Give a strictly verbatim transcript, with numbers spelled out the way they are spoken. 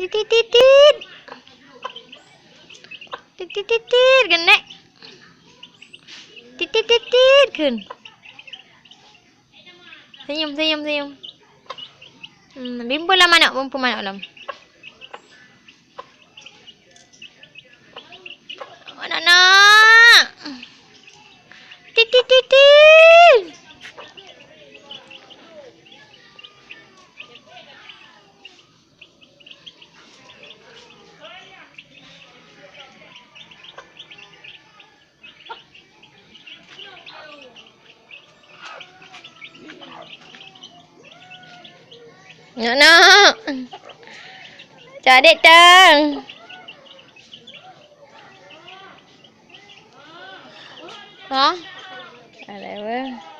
Tit, tit, tit, tit. Tit, tit, tit, tit, keuneuk. Tit, tit, tit, tit, kheun. Senyum, senyum, senyum. Hmm, bimbul lam manok, bimbul manok lam. Anak, nak. Tit, tit, tit, tit. Nak, nak. Cak adik tang. Ha? Alah, weh.